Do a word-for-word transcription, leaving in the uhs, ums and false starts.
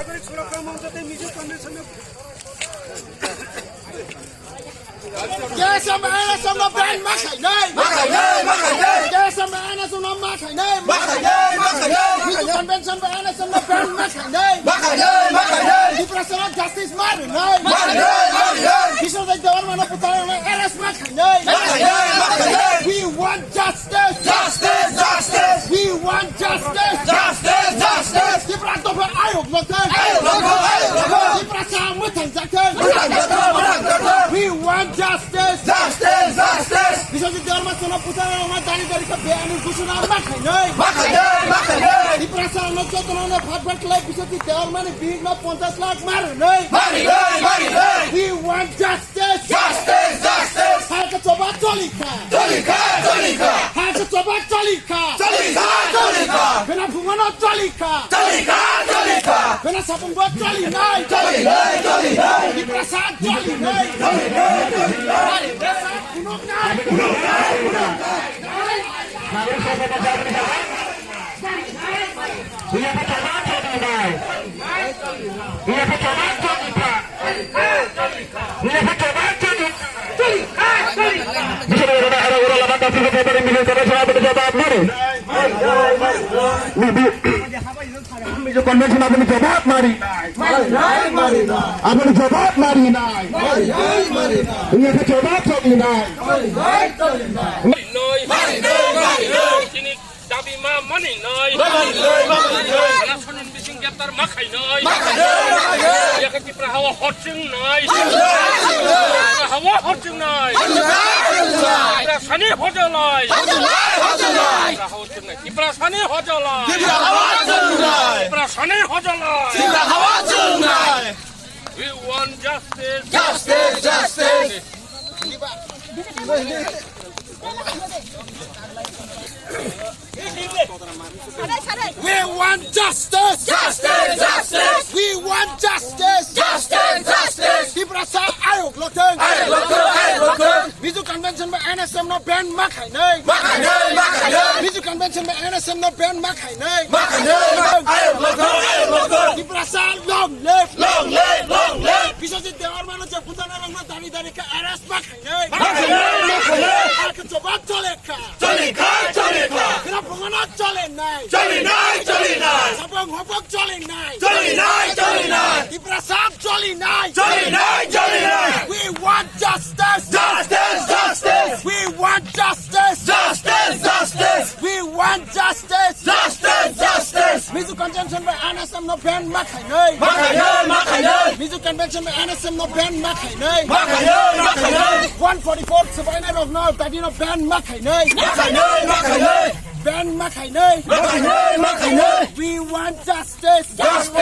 K S M N S M no ban ma khainai. Ma khainai, ma khainai. K S M N S M no ma khainai. Ma khainai, ma khainai. Mizo convention ba N S M no ban ma khainai. Ma khainai, ma khainai. Tiprasa no justice ma rwnai. Ma rwnai, ma rwnai. Biswajit Debbarma no bwtharnai, arrest ma khainai. Ma khainai, ma khainai. We want justice. Justice, justice. We want justice. Justice, justice. Tipra dopha ayok lokthai. Ayok lokthai, ayok lokthai. Tiprasa mwthang jakthai. Mwthang jakthai, mwthang jakthai. We want justice. Justice, justice. Biswajit Debbarma chwngno bwtharnai, omo dari dari khe beyani ghosona ma khainai. Ma khainai, ma khainai. Tiprasa no jotono no phat phat khlai Biswajit Debbarma ni bihik no ponchash lakh ma rwnai. Ma rwnai, ma rwnai. We want justice. Justice, justice. Hakhe choba choli kha. Choli kha, choli kha. Hakhe choba choli kha. Choli kha, choli kha. Bena phungo no choli kha. Choli kha, choli kha. Bena sapung bo choli nai. Choli nai, choli nai. Tiprasa choli nai. Choli nai, choli nai. Tiprasa phunuk nai. Phunuk nai, phunuk nai. Mizo convention aboni jawab mari. Aboni jawab mari nai. Iya khe jawab mari nai. Dabi ma mani nai. Ma mani nai, ma mani nai. Ana sonon bising greptar ma khai nai. Ma khai nai, ma khai nai. Yakha Tipra hawa hot sing nai. Sing nai, sing nai. Tipra hawa hot sing nai. Hot sing nai, hot sing nai. Tipra sani hojalai. Hojalai, hojalai. Tipra hot sing nai. Tipra sani hojalai. Tipra hawa hot sing nai. Tipra sani hojalai. Tipra hawa hot sing nai. We want justice. Justice, justice. We want justice! Justice! Justice! We want justice! Justice! Justice! Tiprasa ayok lokthai! Ayok lokthai! Ayok lokthai! Mizo convention ba N S M no ban ma khainai! Ma khainai! Ma khainai! Mizo convention ba N S M no ban ma khainai! Ma khainai! Ayok lokthai! Ayok lokthai! Tiprasa long live! Long live! Long live! Biswajit Debbarma no je bwtharnai rokno dari dari khe arrest ma khainai! Ma khainai! Ma khainai! Hakhe choba choli kha! Choli kha, choli kha. Bera phungo no choli nai. Choli nai, choli nai. Sapung hopok choli nai. Choli nai, choli nai. Tiprasa choli nai. Choli nai, choli nai. We want justice. Justice, justice. We want justice. Justice, justice. We want justice. Justice, justice. Mizo convention ba N S M no ban ma khainai. Ma khainai, ma khainai. Mizo convention ba N S M no ban ma khainai. Ma khainai, ma khainai. One forty-four swbainai rokno tadi no ban ma khainai. Ma khainai, ma khainai. Ban ma khainai. Ma khainai, ma khainai. We want justice. Justice.